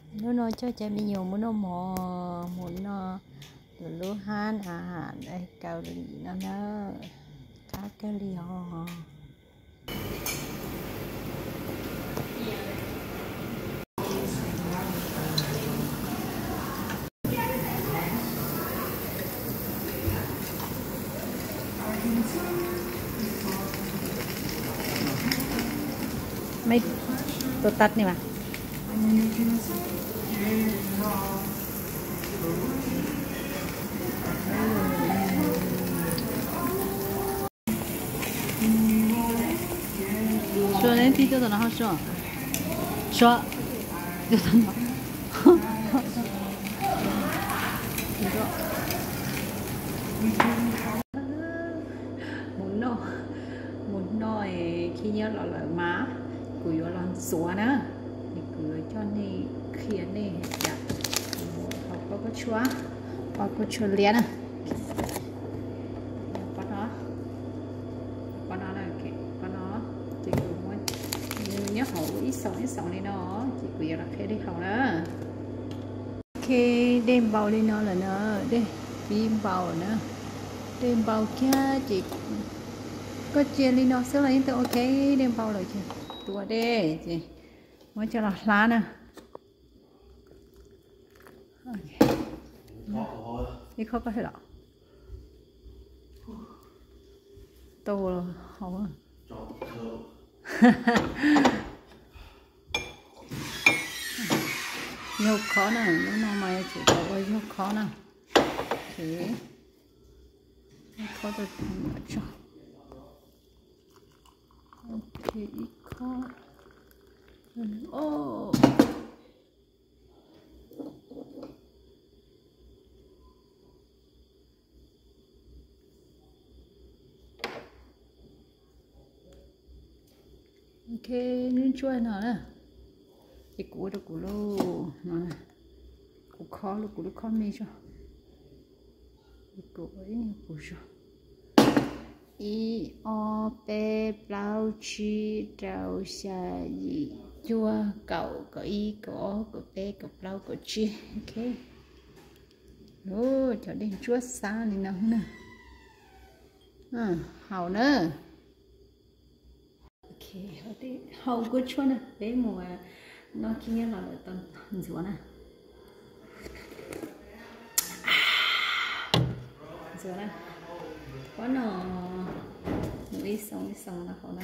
Hnub no coj cov me nyuam mus noj mov, mus noj lub hab a has Kaus Lim no na, qab kawg li os. Mej tua tau ne mas. Suav, neb tig tuaj tom no ho Suav. Suav, tuaj tom no. Mus noj, mus noj es khib nyiab los lawm mas kuv yuav los ntxuav na, es kuv yuav coj nej qhia nej hais tias kuv hau pob koob tshuaj, pob koob tshuaj liab na. Pob no, pob no, pob no, ces kuv muab nws nyob hauv ib xoos ib xoos li no, ces kuv yuav los qhia nej haus na. Ok, dej npau li no lawm na, dej pib npau na, dej npau kiag ces koj cia li no xwb los yeej tau. Ok, dej npau lawm ces tua dej ces muab coj los hlab na. Ib khob koj hais los tau hauv. Yaug khob na, lub no mas yuav tsum tau ua yaug khob na. Ok, ib khob tso. Ok, ib khob. Ok, lub ntsuab no na, ces kuv ua rau kuv lub, kuv khob, kuv lub khob me tso. Kuv ib nyuag pus zog. Ib, ob, peb, plaub, tsib, rau, xya, yim, cuaj, kaum, kaum ib, kaum ob, kaum peb, kaum plaub, kaum tsib. Ok, cov dej ntsuab xab li no na. Haus na. Ok, hau kuv tshuaj na, peb mus noj khib nyiab los lawm tau ntxuav na. Ntxuav na, pob no mus ib xoos ib xoos no hauv na.